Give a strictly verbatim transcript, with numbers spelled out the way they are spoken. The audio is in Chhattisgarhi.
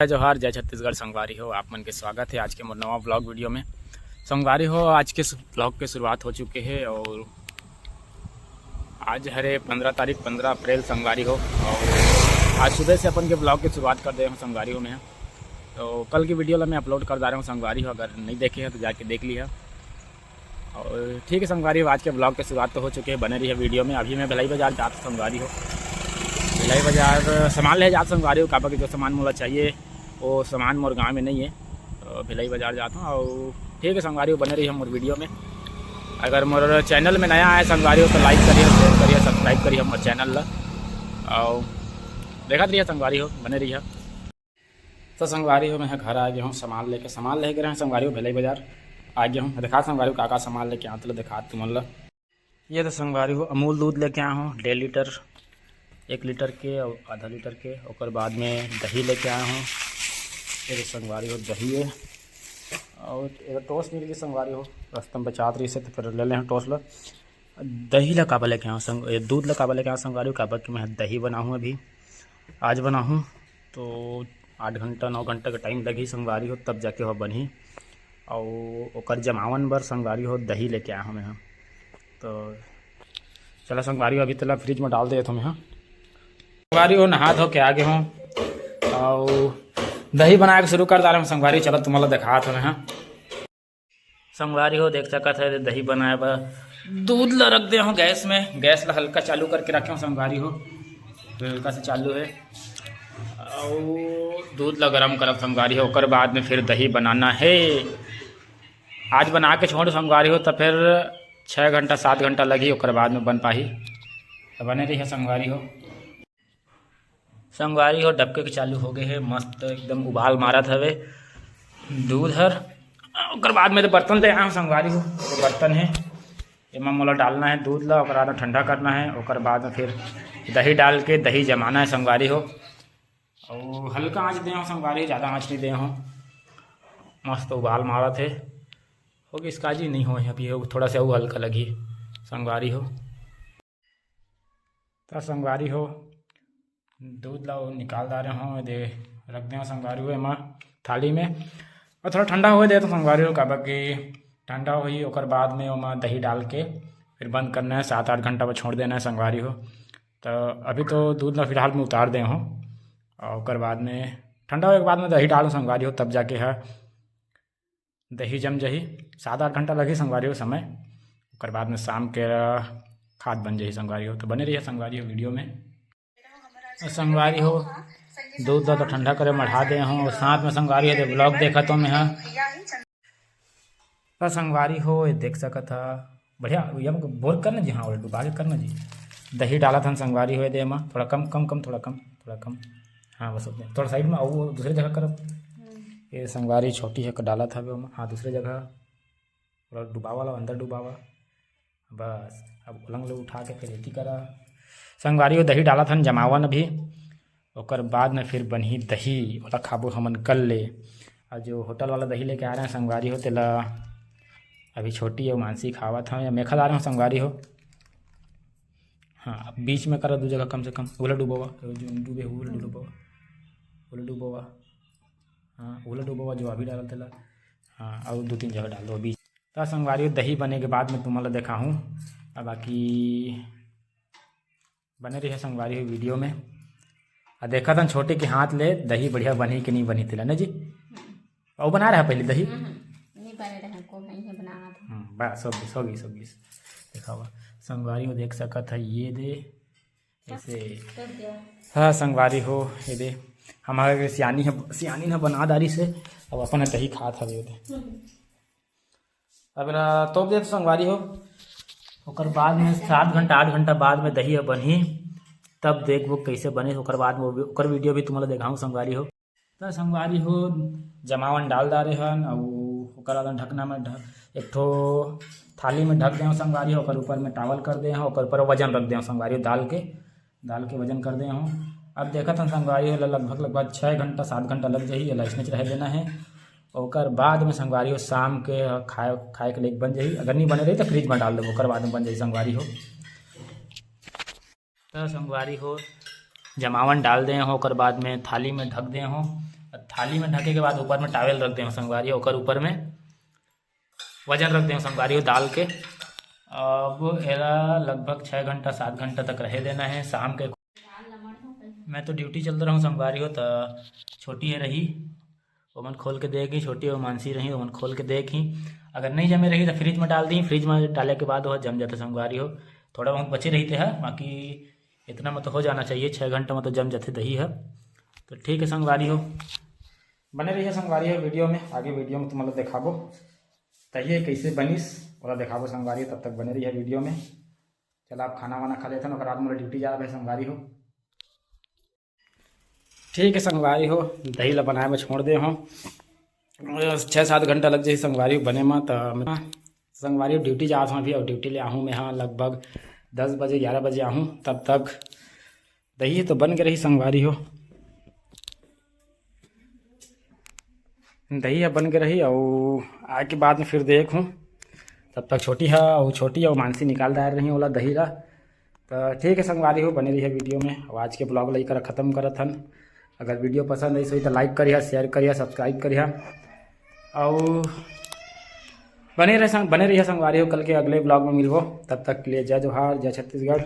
जय जोहार, जय छत्तीसगढ़ संगवारी हो। आप मन के स्वागत हे आज के मोर नवा vlog video में। संगवारी हो, आज के सु-, vlog के शुरुआत हो चुके हे और आज हरे पंद्रह तारीख, पंद्रह अप्रैल संगवारी हो। और आज सुबह से अपन के vlog के शुरुआत कर दे हँव संगवारी हो मैं। तो कल की video ला मैं upload कर डारे हँव संगवारी हो, अगर नहीं देखे हे तो जाके देख लिहा। और ठीक हे संगवारी हो, आज के vlog के शुरुआत तो हो चुके हे, बने रहिहा video में। अभी मैं भिलाई बाजार जात हँव संगवारी हो, भिलाई बाजार सामान ले जात हँव संगवारी हो, काबर के जो सामान मोला चाहिए वो सामान मोर गाँव में नहीं हे, तो भिलाई बाजार जात हँव। और ठीक हे संगवारी हो, बने रहिहा मोर video में। अगर मोर channel में नया आए संगवारी हो तो like करिहा, share करिहा, subscribe करिहा मोर channel ला। और देखत रहिहा संगवारी हो, बने रहिहा। तो संगवारी हो, मैं घर आ गे हँव सामान लेके, सामान लेके रहे संगवारी हो, भिलाई बाजार आ गे हँव। देखा संगवारी हो, का का सामान लेके आत ला देखा तुमन ला। ये तो संगवारी हो, अमूल दूध लेके आए हँव डेढ़ लीटर, एक लीटर के और आधा लीटर के। ओकर बाद में दही लेके आए हँव, ये तो संगवारी हो दही हे। और एगो टोस मिल गे संगवारी हो, रस्ता में बेचात रहिस हे तो फिर ले ले हँव टोस ला। दही ला काबर लेके आए हँव संग, ये दूध ला काबर लेके आए हँव संगवारी हो, काबर कि मैं दही बनाहूँ अभी, आज बनाहूँ तो आठ घंटा नौ घंटा का time लगही संगवारी हो, तब जाके वो बनही। और ओकर जमावन बर संगवारी हो दही लेके आए हँव मैं ह। तो चला संगवारी हो, अभी तेला fridge में डाल देत हँव मैं ह। संगवारी हो, नहा धो के आ गे हँव और दही बनाए के शुरू कर डारे हँव संगवारी। चला तुमन ला देखात हँव मैं ह। संगवारी हो, देख सकत हव, दही बनाए बर दूध ला रख दे हँव गैस में। गैस ला हल्का चालू करके रखे हँव संगवारी हो, हल्का से चालू हे। अउ दूध ला गरम करब संगवारी हो, ओकर बाद में फिर दही बनाना हे। आज बना के छोड़ संगवारी हो, त फिर छः घंटा सात घंटा लगही, ओकर बाद में बन पाही। त बने रहिहा संगवारी हो। संगवारी हो, डबके के चालू हो गे हे, मस्त एकदम उबाल मारत हवे दूध हर। ओकर बाद में तो बर्तन ले आए हँव संगवारी हो, ये बर्तन हे, एमा मोला डालना हे दूध ला, ओकर बाद में ठंडा करना हे, ओकर बाद में फिर दही डाल के दही जमाना हे संगवारी हो। अउ हल्का आँच दे हँव संगवारी, ज़्यादा आँच नहीं दे हँव। मस्त उबाल मारत हे, हो गिस का जी, नहीं होय हे अभी, थोड़ा सा अउ हल्का लगही संगवारी हो। त संगवारी हो, दूध ला निकाल डारे हँव, दे रख दे हँव संगवारी हो एमा थाली में, अउ थोड़ा ठंडा होय दे तो संगवारी हो, काबर कि ठंडा होही, ओकर बाद में ओमा दही डाल के फिर बंद करना हे, सात आठ घंटा बर छोड़ देना हे संगवारी हो। त अभी तो दूध ला फिलहाल में उतार दे हँव, अउ ओकर बाद में ठंडा होय के बाद में दही डालहूँ संगवारी हो, तब जाके ह दही जम जही। सात आठ घंटा लगही संगवारी हो समय, ओकर बाद में शाम के खात बन जही संगवारी हो। तो बने रहिहा संगवारी हो video में। संगवारी हो, दूध ला तो ठंडा करे मढ़ा दे हँव, अउ साथ में संगवारी हो, दे vlog देखत हव मैं ह। त संगवारी हो, ये देख सकत ह, बढ़िया, ये बोर करना जी, हाँ, ओला डुबा के करना जी। दही डालत हन संगवारी हो, दे एमा थोड़ा कम, कम, कम, थोड़ा कम, थोड़ा कम। हाँ, बस ओतने। थोड़ा side में, अउ दूसरे जगह करब। ये संगवारी छोटी हे, डालत हवे ओमा। हाँ, दूसरे जगह थोड़ा डुबावा ला, अंदर डुबावा। बस, अब उलंग ले उठा के फिर एती करा। संगवारी हो, दही डालत हन जमावन अभी, ओकर बाद में फिर बनही दही, ओला खाबो हमन कल ले। अउ जो होटल वाला दही लेके आए रहेन संगवारी हो, तेला अभी छोटी अउ मानसी खावत हन, या मैं खा डारे हँव संगवारी हो। हाँ, अब बीच में करा दू जगह कम से कम, ओला डुबोवा, जो डूबे हे, ओला डुबोवा, ओला डुबोवा। हाँ, ओला डुबोवा, जो अभी डालत तेला। हाँ, अउ दू तीन जगह डाल दो बीच। त संगवारी हो, दही बने के बाद में तुमन ला देखाहूँ। अब बाकी बने रहिहा संगवारी हो video में। अउ देखत हन छोटे के हाथ ले दही बढ़िया बनही कि नहीं बनही तेला, ना जी? अउ बना रहा पहले दही? हम्म, नहीं बने रहे, को नहीं है बनाना था। हम्म, बस, हो गई, हो गई, हो गई। देखावा, संगवारी हो, देख सकत ह, ये दे, ऐसे। टूट गया। हाँ, संगवारी हो, ये दे, हमारे सियानी ह, सियानी ह बना डारिस हे, अब अपन ह दही खात हवे, ये दे। हम्म। अब एला तोप देत संगवारी हो, ओकर बाद में सात घंटा, आठ घंटा बाद में दही ह बनही, तब देखबो कैसे बने। ओकर बाद में वो भी, ओकर video भी तुमन ला देखाहूँ संगवारी हो। त संगवारी हो, जमावन डाल डारे हन, अउ ओकर बाद ढकना में ढ-, एक ठो थाली में ढक दे हँव संगवारी हो, ओकर ऊपर में towel कर दे हँव, ओकर ऊपर वजन रख दे हँव संगवारी हो, दाल के, दाल के वजन कर दे हँव। अब देखत हन संगवारी हो, लगभग, लगभग छः घंटा, सात घंटा लग जाही, एला अइसनेच रहे देना हे। ओकर बाद में संगवारी हो, शाम के खाए, खाए के लायक बन जाही। अगर नहीं बने रही तो fridge में डाल देबो, ओकर बाद में बन जाही संगवारी हो। त संगवारी हो, जमावन डाल दे हँव, ओकर बाद में थाली में ढक दे हँव। थाली में ढके के बाद ऊपर में टॉवेल रख देंव संगवारी हो, ओकर ऊपर में वजन रख देंव संगवारी हो दाल के। अब एला लगभग छः घंटा, सात घंटा तक रहे देना है शाम के। मैं तो ड्यूटी चलत रहूँ संगवारी हो, त छोटी हे रही, ओमन खोल के देख ही, छोटी अउ मानसी रही, ओमन खोल के देख ही। अगर नहीं जमे रही, त फ्रिज में डाल दी। फ्रिज में डाले के बाद वो जम जाथे संगवारी हो। थोड़ा बहुत बचे रहिथे ह, बाकी इतना में तो हो जाना चाहिए, छः घंटा में तो जम जाथे दही ह। तो ठीक है संगवारी हो, बने रहिए संगवारी हो वीडियो में। आगे वीडियो में तुमन ला देखाबो दही ह कैसे बनिस, ओला देखाबो संगवारी हो। तब तक बने रहिए वीडियो में। चला, अब खाना वाना खा लेथन, ओकर बाद मोला ड्यूटी जाना है संगवारी हो। ठीक है संगवारी हो, दही ला बनाए में छोड़ दे हो, छः सात घंटा लग जाही संगवारी हो बने में। त संगवारी हो, ड्यूटी जात हूँ अभी, और ड्यूटी ले आहूँ मैं, हाँ, लगभग दस बजे, ग्यारह बजे आहूँ। तब तक दही तो बन के रही संगवारी हो, दही ह बन के रही, अउ आए के बाद में फिर देखूँ। तब तक छोटी ह, अउ छोटी अउ मानसी निकाल डार रही ओला दही ला। तो ठीक है संगवारी हो, बने रहिए वीडियो में। अउ आज के ब्लॉग ला इही करा खत्म करत हन। अगर वीडियो पसंद आइस होही तो लाइक करिहा, शेयर करिहा, सब्सक्राइब करिहा, अउ बने रहे संग, बने रहिए संगवारी हो। कल के अगले ब्लॉग में मिलबो, तब तक के लिए जय जोहार, जय छत्तीसगढ़।